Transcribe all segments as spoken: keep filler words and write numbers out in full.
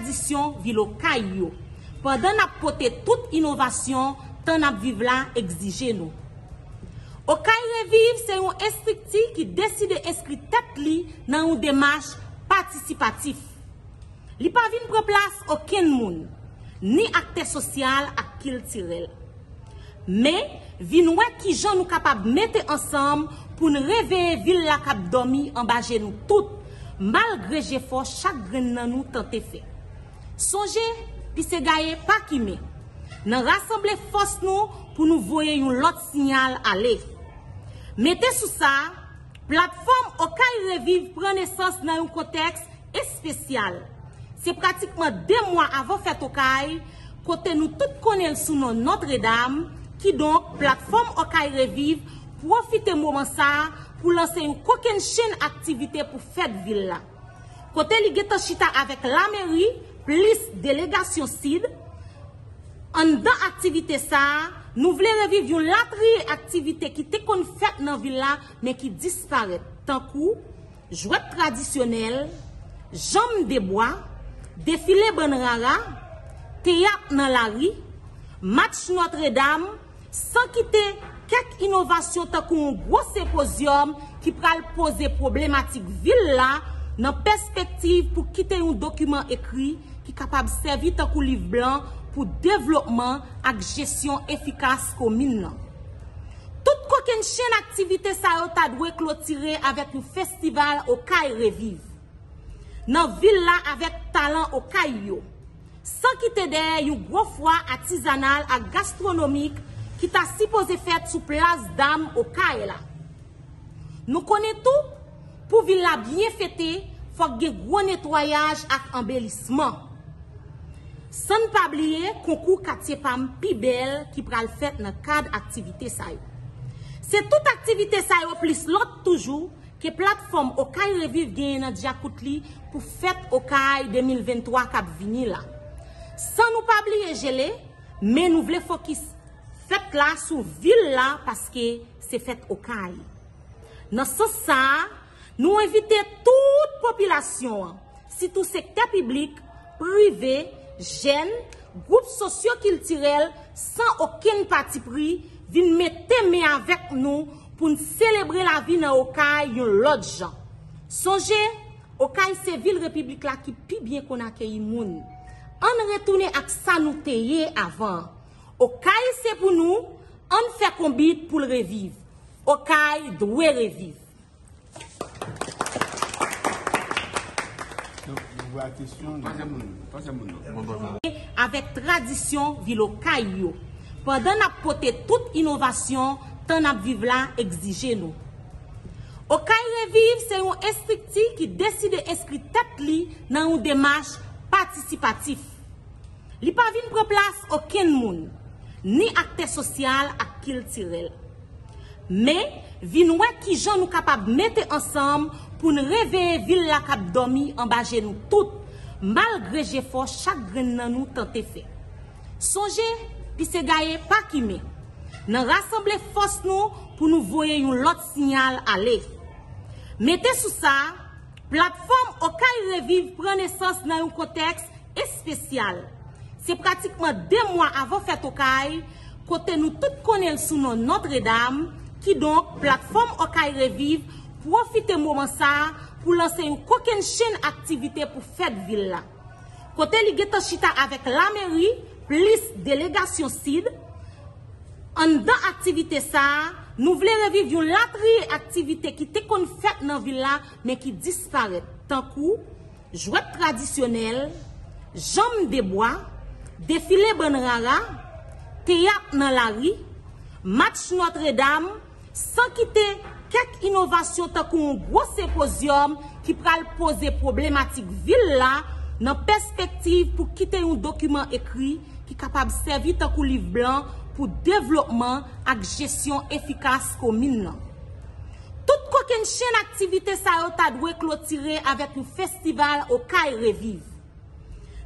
Tranzisyon vil Okay yo, pandan n ap pote tout inovasyon tan n ap viv la egzije nou. Okay Reviv se yon estrikti ki deside enskri tèt li nan yon demach patisipatif. Li pa vin pran plas okenn moun, ni aktè sosyal ak kiltirèl. Men, vin wè kijan nou kapab mete ansanm pou n reveye vil la k ap dòmi anba je nou tout, malgre jefò chak grenn nan nou tante fè. Sonje, pise gaye pa kimen. N a rasanble fòs nou pou nou voye yon lòt siyal ale. Mete sou sa, platfòm Okay Reviv pran nesans nan yon kontèks espesyal. Se pratikman de mwa avan fèt Okay, kote nou tout konnen l sou non Notre Dame, kidonk platfòm Okay Reviv pwofite moman sa a pou lanse yon kokennchenn aktivite pou fèt vil la. Kote li gentan chita avèk lameri, plis delegasyon Sid. Anndan aktivite sa a, nou vle reviv yon latriye aktivite ki te konn fèt nan vil la, men ki disparèt, tankou jwèt tradisyonèl, janm de bwa, defile bann rara, teyat nan lari, match Notre Dame, san kite kèk inovasyon tankou yon gwo senpozyòm ki pral poze pwoblematik vil la nan pèspektiv pou kite yon dokiman ekri ki kapab sèvi tankou liv blan pou devlopman ak jesyon efikas komin nan. Tout kokennchenn aktivite sa yo ta dwe klotire avèk yon festival Okay Reviv nan vil la avèk talan Okay yo, san kite dèyè yon gwo fwa atizanal ak gastwonomik ki ta sipoze fèt sou plas dam Okay la. Nou konnen tou, pou vil la byen fete, fòk gen gwo netwayaj ak anbelisman. San n pa bliye konkou Katye Pa m pi bèl ki pral fèt nan kad aktivite sa yo. Se tout aktivite sa yo plis lòt toujou ke platfòm Okay Reviv genyen nan djakout li pou fèt Okay de mil venntwa k ap vini la. San nou pa bliye jele, men nou vle fokis fèt la sou vil la paske se fèt Okay. Nan sans sa a, nou envite tout popilasyon an, sitou sektè piblik, prive, jèn, gwoup sosyo-kiltirèl, san okenn patipri, vin mete men avèk nou pou n selebre lavi nan Okay yon lòt jan. Sonje, Okay se vil repiblik la ki pi byen konn akeyi moun. Ann retounen ak sa nou te ye avan an. Okay se pou nou, ann fè konbit pou l reviv. Okay dwe reviv. Donk, nou vwa kesyon. Twazyèm moun, twazyèm moun nan. Avèk tradisyon vil Okay yo, pandan n ap pote tout inovasyon tan n ap viv la egzije nou. Okay Reviv se yon estrikti ki deside enskri tèt li nan yon demach patisipatif. Li pa vin pran plas okenn moun, ni aktè sosyal ak kiltirèl. Men, vin wè kijan nou kapab mete ansanm pou n reveye vil la k ap dòmi anba je nou tout, malgre jefò chak grenn nan nou tante fè. Sonje, pise gaye pa kimen. N a rasanble fòs nou pou nou voye yon lòt siyal ale. Mete sou sa, platfòm Okay Reviv pran nesans nan yon kontèks espesyal. Se pratikman de mwa avan fèt Okay, kote nou tout konnen l sou non Notre Dame, kidonk platfòm Okay Reviv pwofite moman sa a pou lanse yon kokennchenn aktivite pou fèt vil la. Kote li gentan chita avèk lameri, plis delegasyon Sid. Anndan aktivite sa a, nou vle reviv yon latriye aktivite ki te konn fèt nan vil la, men ki disparèt, tankou jwèt tradisyonèl, janm de bwa, defile bann rara, teyat nan lari, match Notre Dame, san kite kèk inovasyon tankou yon gwo senpozyòm ki pral poze pwoblematik vil la nan pèspektiv pou kite yon dokiman ekri ki kapab sèvi tankou liv blan pou devlopman ak jesyon efikas komin nan. Tout kokennchenn aktivite sa yo ta dwe klotire avèk yon festival Okay Reviv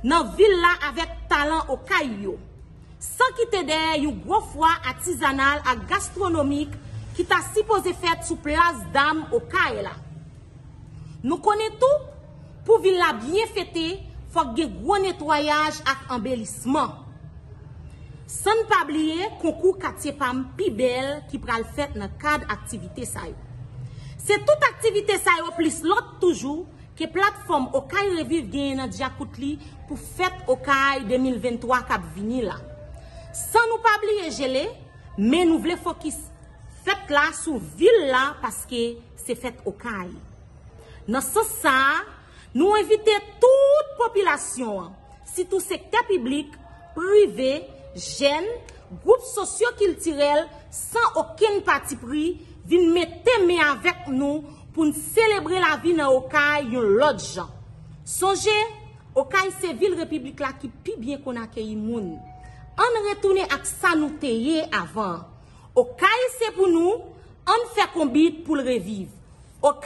nan vil la avèk talan Okay yo, san kite dèyè yon gwo fwa atizanal ak gastwonomik ki ta sipoze fèt sou plas dam Okay la. Nou konnen tou, pou vil la byen fete, Fòk gen gwo netwayaj ak anbelisman. San n pa bliye konkou Katye Pa M pi bèl ki pral fèt nan kad aktivite sa yo. Se tout aktivite sa yo plis lòt toujou ke platfòm Okay Reviv genyen nan dyakout li pou fèt Okay de mil venntwa k ap vini la. San nou pa bliye jele, men nou vle fokis fèt la sou vil la paske se fèt Okay. Nan sans sa a, nou envite tout popilasyon an, sitou sektè piblik, prive, jèn, gwoup sosyokiltirèl, san okenn patipri, vin mete men avèk nou pou n selebre lavi nan Okay yon lòt jan. Sonje, Okay se vil repiblik la ki pi byen konn akeyi moun. Ann retounen ak sa nou te ye avan. Okay se pou nou, ann fè konbit pou l reviv. Okay